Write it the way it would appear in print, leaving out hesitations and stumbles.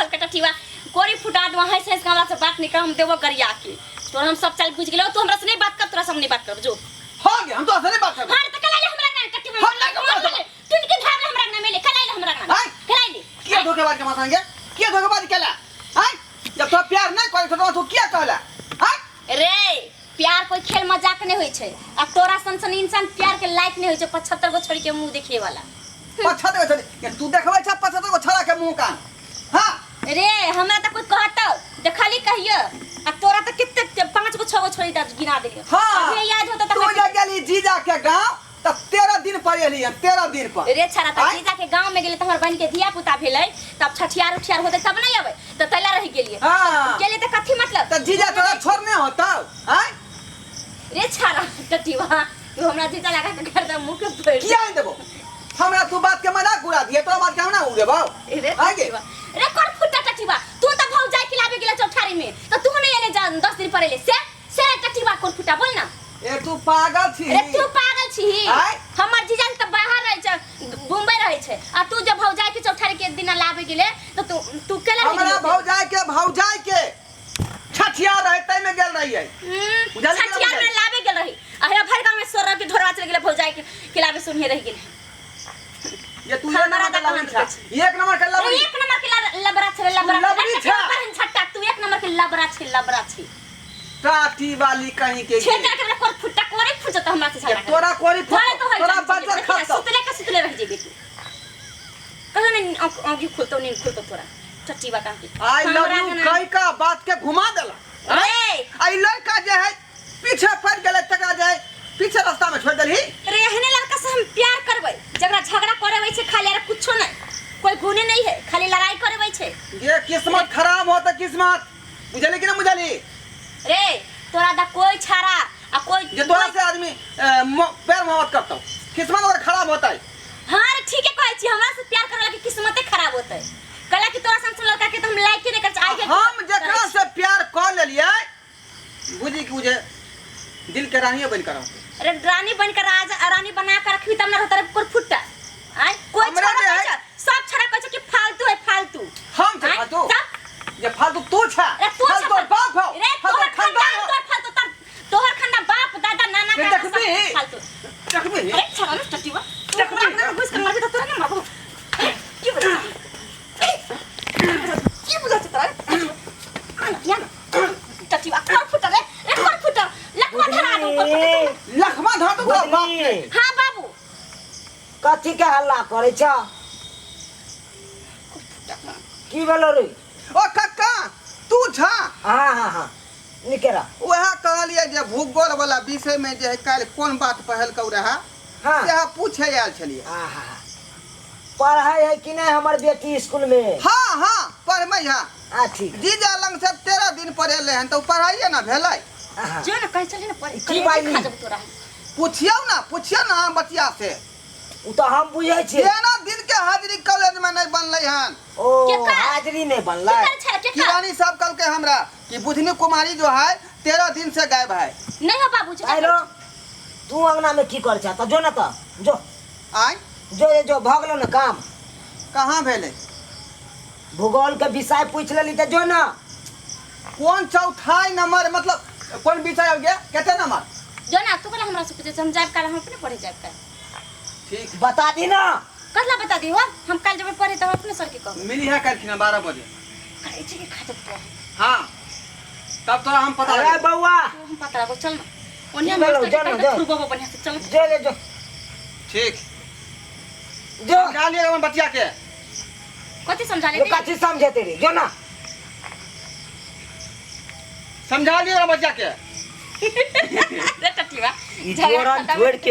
कहल के टटीवा कोरी फुटा दो हंस हंस के हमरा से बात नहीं कर हम देबो गरिया के तोरा हम सब चाल बुझ गेलो तू हमरा से नहीं बात कर तोरा से हम नहीं बात करब जो हो गया हम तो ऐसे नहीं बात करब हां त कल आइले हमरा ना टटीवा हम नहीं करब। तू के धार हमरा ना मिले कल आइले हमरा ना आय। कल आइले किया धोखेबाज के माथा के किया धोखेबाज केला आय जब तो प्यार नहीं करे तो तू किया कहला आय रे प्यार कोई खेल मजाक नहीं होई छै आ तोरा सन सन इंसान प्यार के लायक नहीं होई छै 75 गो छोड़ी के मुंह देखे वाला 75 गो छोड़ी के तू देखबै छ 75 गो छोड़ा के मुंह कान हां रे हमरा त कोई कहतौ देखली कहियो आ तोरा त किते 5 गो 6 गो छोड़ी त गिना देलियो हाँ अभी याद होता तू त जे गेली जीजा के गांव त 13 दिन पर एली हन 13 दिन पर रे छाड़ा त आँय? जीजा के गांव में गेले त हमर बहन के धिया पुता भेलै तब छठियार उठियार होते तब नहीं अबै त तैला रहि गेलिए हाँ। गेलिए त कथी मतलब त जीजा तोरा छोड़ने होतौ आय रे छाड़ा टटीवा तू हमरा जीजा लगा के कर दे मुंह के पड़ किया नहीं देबो हमरा तू बात के मजाक उड़ा दिए तोरा बात के हम ना उड़ेबौ रे आय गे टटीवा रे कर फुटा टटीवा तू त भौजाई खिलाबे गेले चौठारी में त तू नहीं एले जा 10 दिन पर एले से से टटीवा कर फुटा बोल ना ए तू पागल छी रे तू पागल छी आँय? हमर जीजा त बाहर रहै छै मुंबई रहै छै आ तू जब भौजाई के चौठारी के दिन लाबे गेले त तू तू केला रहि हमरा गेली? भौजाई के छठिया रहे तै में गेल रहियै बुझलियै कि ना छठियार में बुझलियै? लाबे गेल रही अहे भर गांव में सोर के ढोरवा चल गेले भौजाई के खिलाबे सुनिए रहि गेले ये तू एक हमरा नंबर के तऽ लबड़ी कहाँ छा एक नंबर के अरे लबड़ी एक नंबर के लबरा छै लबरा लबड़ी छै छा। पर छट्टा तू एक नंबर के लबरा छै लबरा छै टाटी वाली कहीं के छेटा के कोर फुट्टा कोरे फुट जत हमरा से ये झगड़ा तोरा कोरी फुट तोरा तो होई तोरा बजर खसतो सुतले के सुतले रह जेबे तू कहियो नहीं आँख खुलतो नहीं खुलतो तोरा चट्टी बा कहाँ के I love हमरा you के ना- कह का बात के घुमा देला रे आई लड़का जे है पीछे पड़ गेलै तकरा जे है पीछे रास्ता में छोड़ देलही रे एहने लड़का से हम प्यार करबै जकरा झगड़ा करे छै खाली आर कुछो नहीं कोई गुने नहीं है खाली लड़ाई करे छै ये किस्मत खराब हो त किस्मत बुझली कि ना बुझली रे तोरा दा कोई छाड़ा आ कोई जे तोरा से आदमी प्यार मोहब्बत करता किस्मत अगर खराब होता है हाँ रे ठीक है कहै छी हमरा से प्यार करे वाला के किस्मते खराब होतै कहला कि तोरा सन लड़का के तो हम लाइक he नहीं कर आई के हम जकरा से प्यार कर लेलिए बुझी कि बुझे दिल के रानिए बन कर अरे रानी बन कर राजा रानी बना कर रखबी तब ना रहता रे कोई फुट्टा आय कोई हमरा छड़ा जे कहै है- छै सब छड़ा कहै छै कि फालतू है फालतू हम छे आँय, फालतू तब जे फालतू तू छा अरे तू फालतू छा बाप हो रे फालतू तोहर खानदान खानदान हो तोहर फालतू तोहर तोहर खानदान बाप दादा नाना ये काका सब देखबी? फालतू देखबी अरे छड़ा ना टटीवा तू देखबी? अपने में घुस कर मारबी तो तोरा ना मारबो की बुझा की बुझा छै तोरा या ना टटीवा कर फुटा रे रे कर फुटा लखवा धरा दो कर फुटा लखमा धर तो तोरा बाप के हां बाबू कथी के हल्ला करै छ की भेलो रे ओ कक्का तू छा हाँ हाँ हाँ निके रह वएह कहलियै जे भूगोल वाला विषय में जे है काल्हि कोन बात पढ़लकौ रहे हाँ सएह पूछे आयल छलियै आहा पढ़ै है कि नहीं हमर बेटी स्कूल में हाँ हाँ पढ़बै है आ ठीक जीजा लंग से 13 दिन पर एलै हन तऽ ओ पढ़ाइए ने भेलै आहा जो ना कहीं चली ना पढ़े की बाई? खा जब तोरा पुछियौ ना पुछियौ ना अहाँ बचिया से ओ तऽ हम बुझै छियै 13 दिन के हाजिरी कॉलेज में नहीं बनलै हन ओ केकर? हाजिरी नहीं बनलै के कर छे के कर किरानी साहब कल के हमरा कि बुधनी कुमारी जो है 13 दिन से गायब है नहीं हो बाबू जी आइरो तू अंगना में की कर छ तऽ जो ना तऽ जो आय जो जो भऽ गेलौ ने काम कहाँ भेलै भूगोल के विषय पूछि लेली तऽ जो ना कोन चौथाई नंबर मतलब कोन विषय हो गया कते नंबर जो ना तू कल हमरा से पूछे हम जाब काल हम अपने पढ़े जाब काल ठीक बता दी ना कथला बता दी हो हम काल जब पढ़े तो हम अपने सर के कहब मिली है कल 12 बजे अरे जी के खा जब तो हाँ तब तोरा हम पता अरे लगेबौ। बौआ तो हम पता लगो चल ना ओनिया की भेलौ? मास्टर जो के ना, कहके जो। थुरबो बढ़िया से चल जो ले जो ठीक जो समझा लिया अपन बचिया के कथी समझा ले जो कथी समझेते रे जो ना समझा लिया अपन बचिया के रे टटीवा ई झगड़ा जोरन खत्म। छोड़ के